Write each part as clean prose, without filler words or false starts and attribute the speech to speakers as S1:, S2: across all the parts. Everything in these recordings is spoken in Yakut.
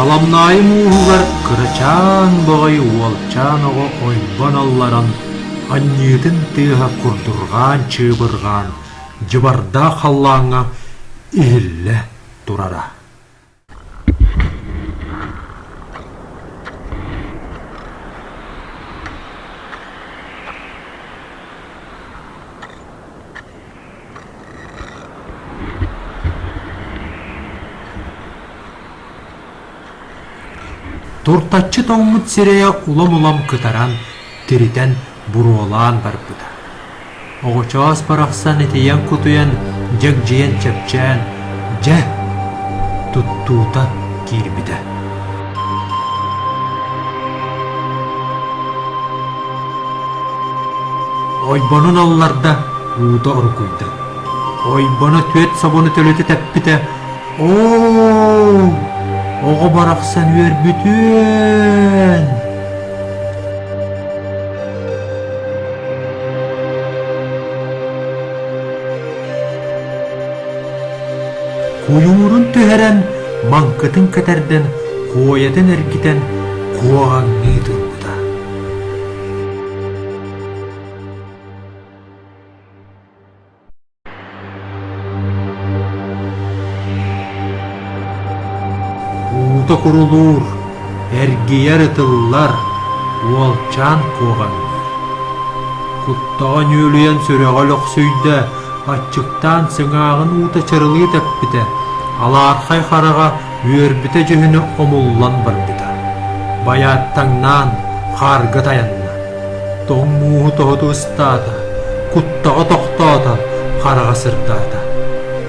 S1: Халамнаайы мууһугар кырачаан баҕайы уолчаан оҕо ойбон алларан, анньыытын тыаһа курдурҕаан-чыыбырҕаан, дьыбардаах халлааҥҥа иһиллэ турара. Туртаччы тоҥмут сирэйэ улам-улам кытаран, тиритэн, буруолаан барбыта. Оҕочоос барахсан итийэн-кутуйан, дьэгдьийэн чэпчээн, дьэ, туттуута киирбитэ. Ойбонун алларда, уута оргуйда. Ойбоно түөрт собону төлүтэ тэппитэ, Оо, оҕо барахсан үөрбүтүөн! Куйуурун түһэрэн, маҥкытын кэтэрдэн, куойатын эргитэн куоҕаҥныы турбута. Уута курулуур, эргийэр ытыллар, уолчаан куоҕаҥныыр. Куттаҕа ньүөлүйэн сүрэҕэ өлөхсүйдэ, аччыктаан сыҥааҕын уута чырылыы тэппитэ, алаархай хараҕа үөрбүтэ дьүһүнэ омуллан барбыта. Байааттаҥнаан хаарга тайанна. Тоҥ мууһу тоһуту ыстаата, куттаҕа тохтоото, хараҕа сырдаата.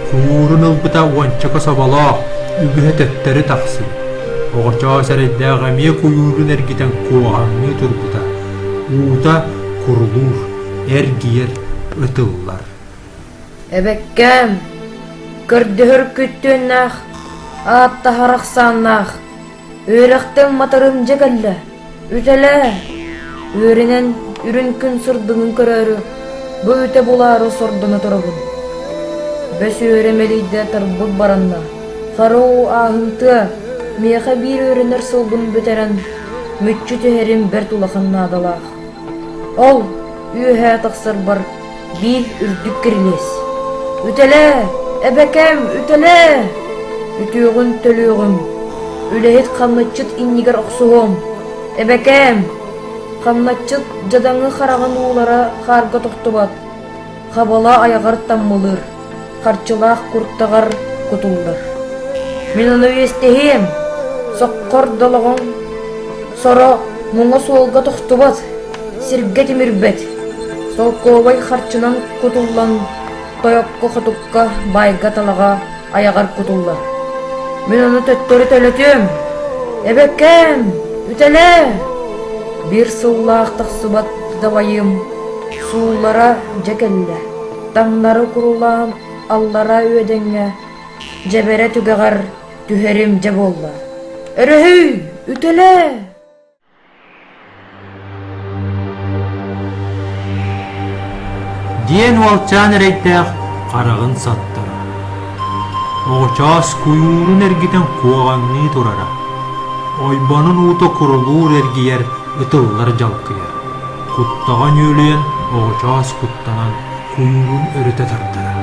S1: Куурун ылбыта уончака соболоох, үгүһэ төттөрү тахсыбыт. Оҕочоос эрэйдээх эмиэ куйуурун эргитэн куоҕаҥныы турбута. Уута курулуур, эргийэр, ытыллар.
S2: Эбэккээм, көрдөһөр күттүөннээх, ааттаһар ахсааннаах, Үөрэхтэн матарым дьэ кэллэ, үтэлээ! Үөрэнэн үрүн күн сырдыгын көрөөрү, бу үтэ булаары сордоно турабын. Бэс үөрэ мэлийдэ тарбыт баранна, хара уу ааһымтыа, миэхэ биир үөрэнэр сылбын бүтэрэн, мүччү түһэрим бэрт улахан наадалаах. Ол үөһээ тахсарбар биир үрдүк кирилиэс. Үтэлээ, эбэкэм, үтэлээ! Үтүөҕүн төлүөҕүм, үлэһит хамначчыт иннигэр охсуһуом. Эбэкээм, хамначчыт дьадаҥы хараҕын уулара хаарга тохтубат, хабала айаҕар таммалыыр. харчылаах куртаҕар кутуллар. Мин ону үөстэһиэм, соххор долоҕоҥ соро муҥа суолга тохтубат, сиргэ тимирбэт, солкуобай харчынан кутуллан тойокко-хотукка, баайга-талаҕа айаҕар кутуллар. Мин ону төттөрү төлөтүөм, эбэккээм, үтэлээ! Биир сыллаах тахсыбат дабайым сууллара дьэ кэллэ. Таҥнары курулаан аллараа үөдэҥҥэ дьэбэрэ түгэҕэр түһэрим дьэ буолла. Өрөһүй, үтэлээ!
S1: Диэн уолчаан эрэйдээх хараҕын саттара. Оҕочоос куйуурун эргитэн куоҕаҥныы турара. Ойбонун уута курулуур эргийэр, ытыллар дьалкыйар. Куттаҕа ньүөлүйэн, оҕочоос куттанан, куйуурун өрүтэ тардара.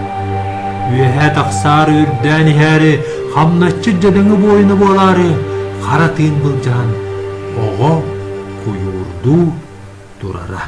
S1: Үөһэ тахсаары үрдээн иһээри, хамначчыт дьадаҥы буойуна буолаары, хара тыын былдьаһан, оҕо куйуурдуу турара.